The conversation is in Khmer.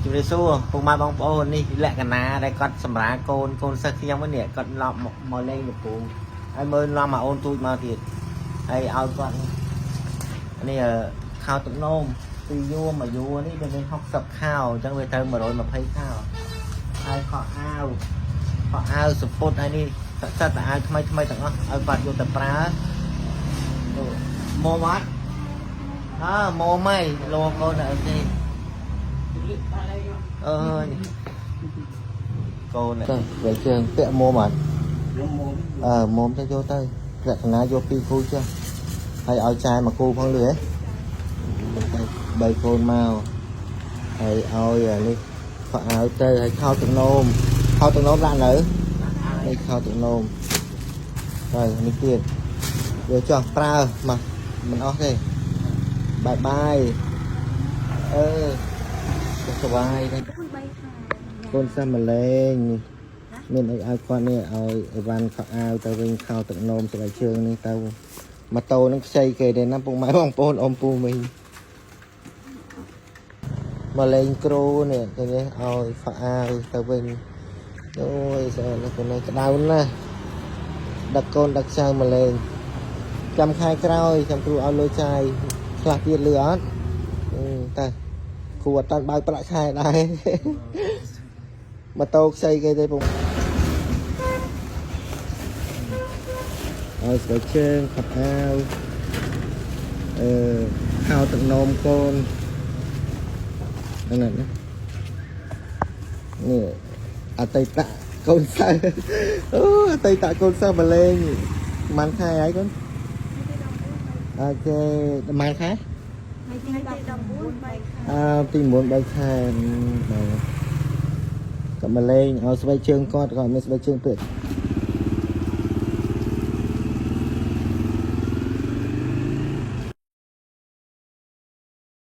ជំរាបសួរពុកម៉ែបងប្អូននេះលក្ខណៈដែលគាត់សម្រាលកូនកូនសិស្សខ្ញុំនេះគាត់ឡប់មកលេងលពូហើយមើលឡំមកអូនទូចមកទៀតហើយឲ្យគាត់នេះខោទឹកនោមពីរយួរមួយយួរនេះវាមាន60ខោអញ្ចឹងវាត្រូវ120ខោហើយខោអាវខោអាវសពុតហើយនេះសិតតែអាវថ្មីថ្មីទាំងអស់ឲ្យគាត់យកទៅប្រើមកមកអើមកមិនលោកកូនអីទេ អើយកូនទៅវាជើងពាក់មុំអត់អឺមុំទៅយកទៅលក្ខណៈយកពីរគូចុះហើយឲ្យចាយមួយគូផងលឺហ៎បីកូនមកហើយឲ្យនេះខោអាវទៅហើយខោទឹកនោមខោទឹកនោមដាក់នៅនេះខោទឹកនោមទៅនេះទៀតយកចោះប្រើមកមិនអស់ទេបាយបាយអឺសុបាយទេ 3ខែ កូនសិស្សម្លេងនេះមានអីឲ្យគាត់នេះឲ្យអីវ៉ាន់ខោអាវទៅវិញខោទឹកនោមស្បែកជើងនេះទៅម៉ូតូនឹងខ្ចីគេទេណាពុកម៉ែបងប្អូនអ៊ំពូមីងមកលេងគ្រូនេះគេនេះឲ្យខោអាវទៅវិញអូយស្អាតណាស់កូននេះក្តៅណាស់ដឹកកូនដឹកចៅមកលេងចាំខែក្រោយចាំគ្រូឲ្យលុយចាយខ្លះទៀតលឺអត់អឺតើគ្រូអត់តាន់បើកប្រាក់ខែដែរ ម៉ូតូខ្ចីគេទេពុកឲ្យស្បែកជើងខោអាវអឺខោទឹកនោមកូនហ្នឹងណានេះអតីតកូនសិស្សអូអតីតកូនសិស្សម្លេងប៉ុន្មានខែហើយកូនអូខេប៉ុន្មានខែ ថ្ងៃទី14 3ខែ អឺទី9 3ខែបាទក៏មកលេងឲ្យស្បែកជើងគាត់ក៏មានស្បែកជើងពេក